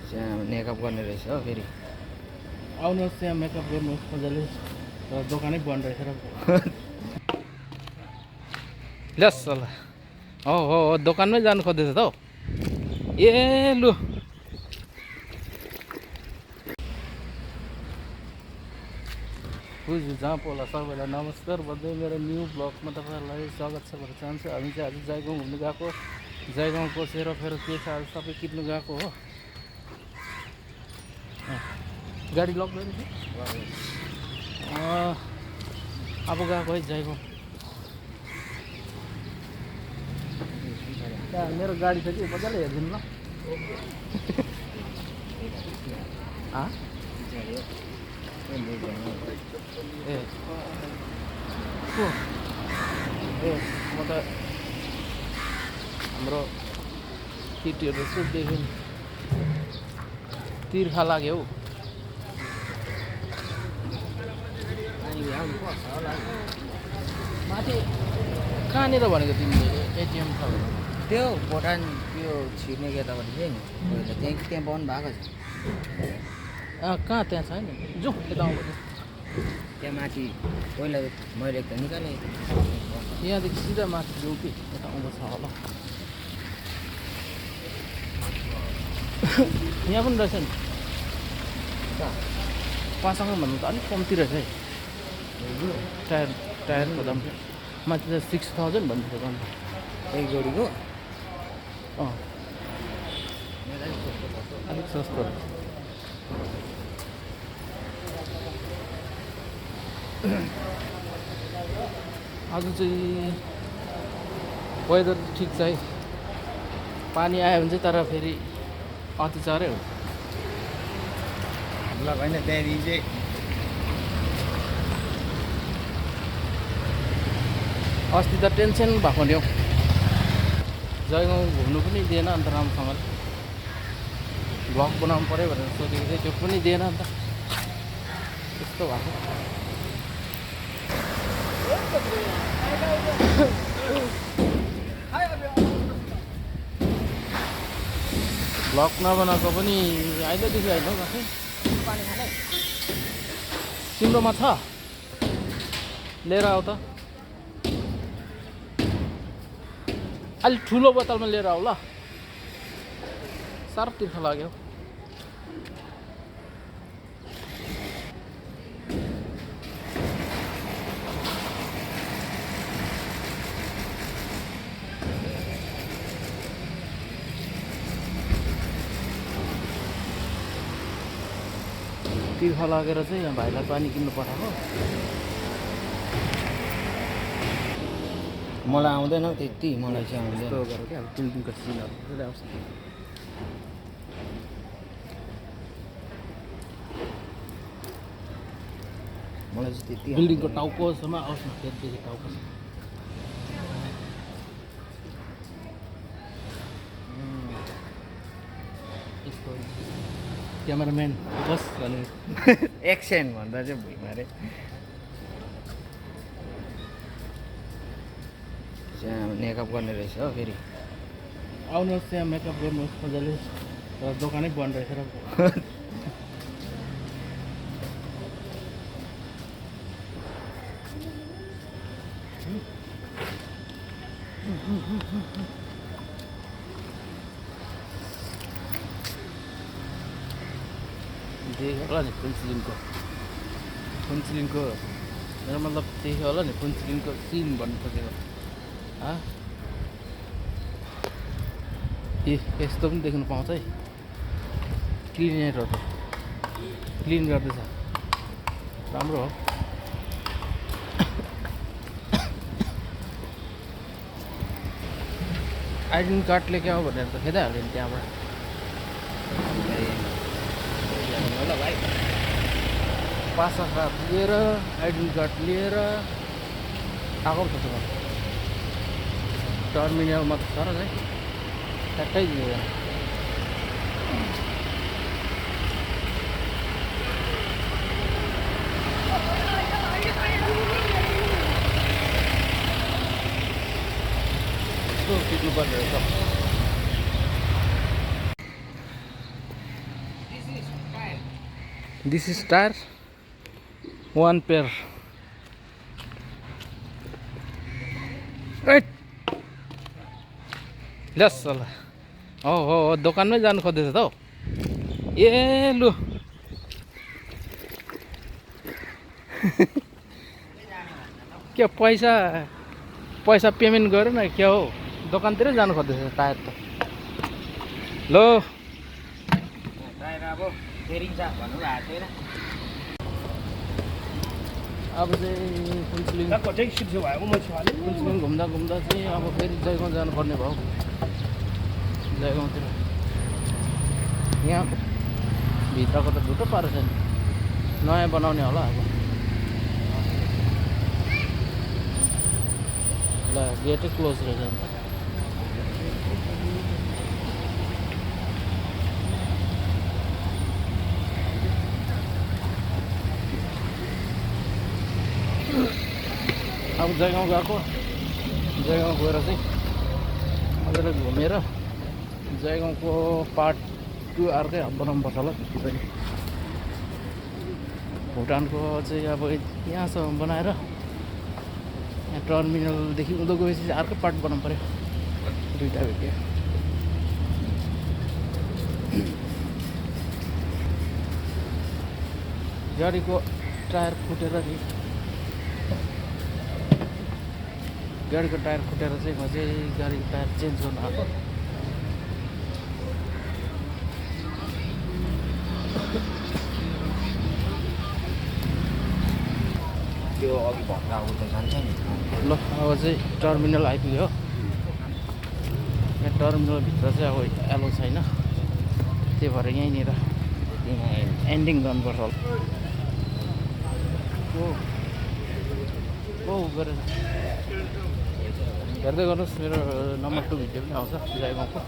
Makeup गर्ने रहेछ हो फेरि। आउनुहोस् त्यहाँ मेकअप गर्नुहोस् मजाले। र दोकानै बन्द रहेछ र। लस् ल हो हो हो दोकानमै जानु खोज्दैछ त हौ। ए लु बुझ्नु जहाँ पोला सबैलाई नमस्कार भन्दै मेरो न्यू ब्लगमा तपाईँहरूलाई स्वागत छ भन्न चाहन्छु। हामी चाहिँ आज जयगाउँ घुम्नु गएको। जयगाउँ पसेर फेरि के छ आज सबै किन्नु गएको हो। गाडी लक गरेको अब गएको है जयगाउँ। त्यहाँ मेरो गाडी छ कि मजाले हेरिदिनु ल। ए को ए म त हाम्रो केटीहरू सुत्देखि तिर्खा लाग्यो हौ। माथि कहाँनिर भनेको तिमीले एटिएम छ भने? त्यो भुटान त्यो छिर्ने केटापट्टि थियो नि त्यहाँ बन्द भएको छ। कहाँ त्यहाँ छैन जाउँ यता आउँछ। त्यहाँ माथि पहिला मैले एक त निकालेँ यहाँदेखि सिधा माथि जाउँ कि यता आउँदो छ होला। यहाँ पनि रहेछ नि 500 भन्नु त अलिक कम्ती रहेछ है। टायरको दाम माथि त 6000 भन्दैछ दाम एक जोडीको। अलिक सस्तो आज चाहिँ वेदर ठिक छ है। पानी आयो भने चाहिँ तर फेरि अति चढ्यो ल होइन त्यहाँदेखि चाहिँ अस्ति त टेन्सन भएको नि हौ। जयगाउँ घुम्नु पनि दिएन अन्त राम्रोसँगले भ्लग बनाउनु पऱ्यो भनेर सोचेको थिएँ त्यो पनि दिएन अन्त त्यस्तो भएको। भ्लग नबनाएको पनि अहिलेदेखि होइन हौ। तिम्रोमा छ लिएर आऊ त। अलिक ठुलो बोतलमा लिएर आऊ ल। साह्रो तिर्खा लाग्यो। तिर्खा लागेर चाहिँ यहाँ भाइलाई पानी किन्नु पठाएको। मलाई आउँदैन त्यति, मलाई चाहिँ आउँदैन। यस्तो गरेर क्या बिल्डिङको सिनहरू पुरै आउँछ। मलाई चाहिँ त्यति बिल्डिङको टाउकोसम्म आओस् न त्यहाँदेखि टाउकोसम्म। यस्तो क्यामेराम्यान बस भने एक्सन भन्दा चाहिँ भुइँमा रे मेकअप गर्ने रहेछ हो फेरि। आउनुहोस् त्यहाँ मेकअप गर्नुहोस् मजाले। र दोकानै बन्द रहेछ र। देख्यो होला नि फुन्सिलिङको मेरो मतलब देख्यो होला नि फुन्सिलिङको सिन भन्नु खोजेको। ए यस्तो पनि देख्नु पाउँछ है। क्लिनरहरू क्लिन गर्दैछ राम्रो हो। आइडेन्टी कार्ड लिएर आऊ भनेर त खेदाइहाल्यो नि त्यहाँबाट। पासा कार्ड लिएर आइडेन्टी कार्ड लिएर आएको पो त टर्मिनलमा त छ र है ठ्याक्कै दिँदैन। यस्तो टिप्नुपर्ने रहेछ। This is tire, one pair. Right. Yes, sir. Oh, दोकानमै जानु खोज्दैछ त हौ। ए लु के पैसा पेमेन्ट गर्यो न के हो दोकानतिरै जानु खोज्दैछ टायर त लो टायर अब फेरिन्छ भन्नु भएको छैन अब चाहिँ फुलफिलिङ घुम्दा घुम्दा चाहिँ अब फेरि जयगाउँ जानुपर्ने भयो जयगाउँतिर यहाँ भित्रको त ढुटो पारेको छैन नयाँ बनाउने होला अब ल गेटै क्लोज रहेछ अन्त अब जयगाउँ गएको जयगाउँ गएर चाहिँ मजाले घुमेर जयगाउँको पार्ट 2 अर्कै बनाउनु पर्छ होला त्यति पनि भुटानको चाहिँ अब यहाँसम्म बनाएर यहाँ टर्मिनलदेखि उँधो गएपछि चाहिँ अर्कै पार्ट बनाउनु पऱ्यो दुईवटा भेट्यो गाडीको टायर फुटेर नि गाडीको टायर फुटेर चाहिँ म चाहिँ गाडीको टायर चेन्ज गर्नु आएको त्यो अघि भक्का उता जान्छ नि ल अब चाहिँ टर्मिनल आइपुग्यो यहाँ टर्मिनलभित्र चाहिँ अब एलो छैन त्यही भएर यहीँनिर एन्डिङ गर्नुपर्छ होला ओ गरेर हेर्दै गर्नुहोस् मेरो नम्बर 2 भिडियो पनि आउँछ जयगाउँको